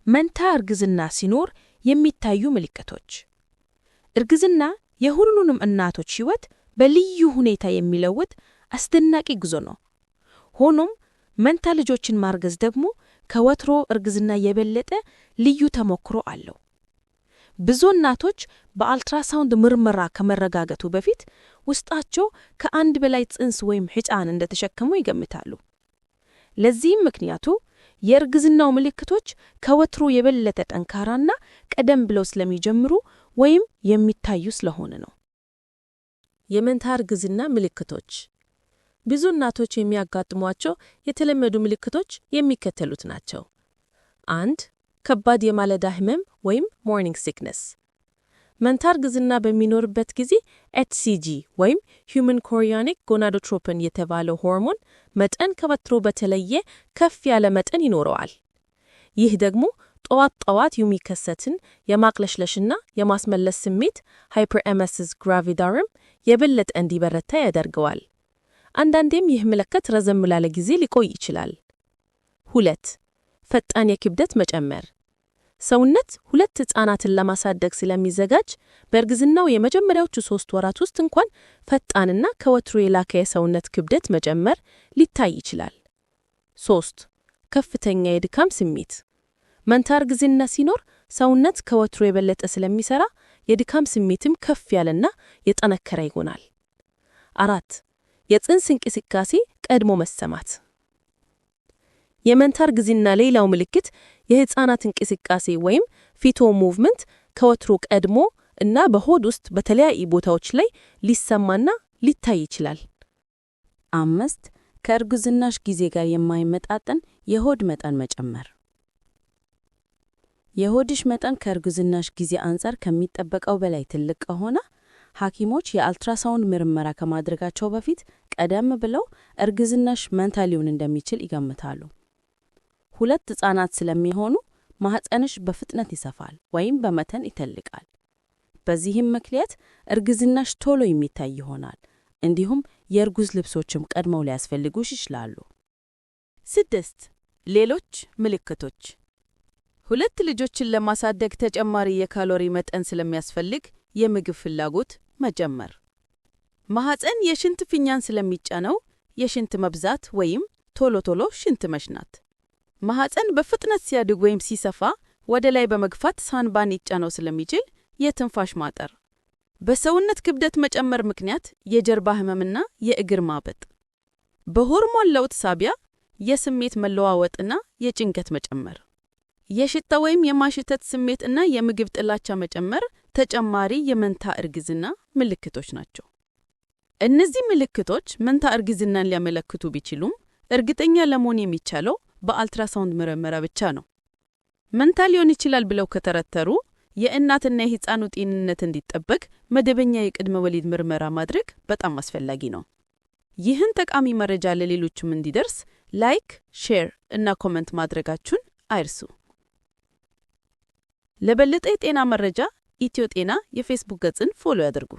መንታ እርግዝና ሲኖር የሚታዩ ምልክቶች። እርግዝና የሁሉንም እናቶች ሕይወት በልዩ ሁኔታ የሚለውጥ አስደናቂ ጉዞ ነው። ሆኖም መንታ ልጆችን ማርገዝ ደግሞ ከወትሮ እርግዝና የበለጠ ልዩ ተሞክሮ አለው። ብዙ እናቶች በአልትራሳውንድ ምርመራ ከመረጋገጡ በፊት ውስጣቸው ከአንድ በላይ ጽንስ ወይም ሕፃን እንደተሸከሙ ይገምታሉ። ለዚህም ምክንያቱ የእርግዝናው ምልክቶች ከወትሮ የበለጠ ጠንካራና ቀደም ብለው ስለሚጀምሩ ወይም የሚታዩ ስለሆነ ነው። የመንታ እርግዝና ምልክቶች። ብዙ እናቶች የሚያጋጥሟቸው የተለመዱ ምልክቶች የሚከተሉት ናቸው። 1፣ ከባድ የማለዳ ህመም ወይም morning sickness። መንታ እርግዝና በሚኖርበት ጊዜ HCG ወይም human chorionic gonadotropin የተባለው ሆርሞን መጠን ከወትሮ በተለየ ከፍ ያለ መጠን ይኖረዋል። ይህ ደግሞ ጠዋት ጠዋት የሚከሰትን የማቅለሽለሽና የማስመለስ ስሜት hyperemesis gravidarum የበለጠ እንዲበረታ ያደርገዋል። አንዳንዴም ይህ ምልክት ረዘም ላለ ጊዜ ሊቆይ ይችላል። 2፣ ፈጣን የክብደት መጨመር። ሰውነት ሁለት ሕፃናትን ለማሳደግ ስለሚዘጋጅ በእርግዝናው የመጀመሪያዎቹ 3 ወራት ውስጥ እንኳን ፈጣንና ከወትሮ የላቀ የሰውነት ክብደት መጨመር ሊታይ ይችላል። 3፣ ከፍተኛ የድካም ስሜት። መንታ እርግዝና ሲኖር ሰውነት ከወትሮ የበለጠ ስለሚሰራ የድካም ስሜትም ከፍ ያለና የጠነከረ ይሆናል። 4፣ የጽንስ እንቅስቃሴ ቀድሞ መሰማት። የመንታ እርግዝና ሌላው ምልክት የሕፃናት እንቅስቃሴ ወይም fetal movement ከወትሮ ቀድሞ እና በሆድ ውስጥ በተለያዩ ቦታዎች ላይ ሊሰማና ሊታይ ይችላል። 5፣ ከእርግዝናሽ ጊዜ ጋር የማይመጣጠን የሆድ መጠን መጨመር። የሆድሽ መጠን ከእርግዝናሽ ጊዜ አንጻር ከሚጠበቀው በላይ ትልቅ ከሆነ ሐኪሞች የአልትራሳውንድ ምርመራ ከማድረጋቸው በፊት ቀደም ብለው እርግዝናሽ መንታ ሊሆን እንደሚችል ይገምታሉ። ሁለት ሕፃናት ስለሚሆኑ ማህፀንሽ በፍጥነት ይሰፋል ወይም በመጠን ይተልቃል። በዚህም ምክንያት እርግዝናሽ ቶሎ የሚታይ ይሆናል። እንዲሁም የእርጉዝ ልብሶችም ቀድመው ሊያስፈልጉሽ ይችላሉ። 6፣ ሌሎች ምልክቶች። ሁለት ልጆችን ለማሳደግ ተጨማሪ የካሎሪ መጠን ስለሚያስፈልግ የምግብ ፍላጎት መጨመር። ማህፀን የሽንት ፊኛን ስለሚጫነው የሽንት መብዛት ወይም ቶሎ ቶሎ ሽንት መሽናት። ማህፀን በፍጥነት ሲያድግ ወይም ሲሰፋ ወደ ላይ በመግፋት ሳንባን ሊጫነው ስለሚችል የትንፋሽ ማጠር። በሰውነት ክብደት መጨመር ምክንያት የጀርባ ህመምና የእግር ማበጥ። በሆርሞን ለውጥ ሳቢያ የስሜት መለዋወጥና የጭንቀት መጨመር። የሽታ ወይም የማሽተት ስሜት እና የምግብ ጥላቻ መጨመር ተጨማሪ የመንታ እርግዝና ምልክቶች ናቸው። እነዚህ ምልክቶች መንታ እርግዝናን ሊያመለክቱ ቢችሉም እርግጠኛ ለመሆን የሚቻለው በአልትራሳውንድ ምርመራ ብቻ ነው። መንታ ሊሆን ይችላል ብለው ከጠረጠሩ የእናትና የሕፃኑ ጤንነት እንዲጠበቅ መደበኛ የቅድመ ወሊድ ምርመራ ማድረግ በጣም አስፈላጊ ነው። ይህን ጠቃሚ መረጃ ለሌሎችም እንዲደርስ like፣ share እና comment ማድረጋችሁን አይርሱ። ለበለጠ የጤና መረጃ ኢትዮ ጤና የፌስቡክ ገጽን follow ያድርጉ።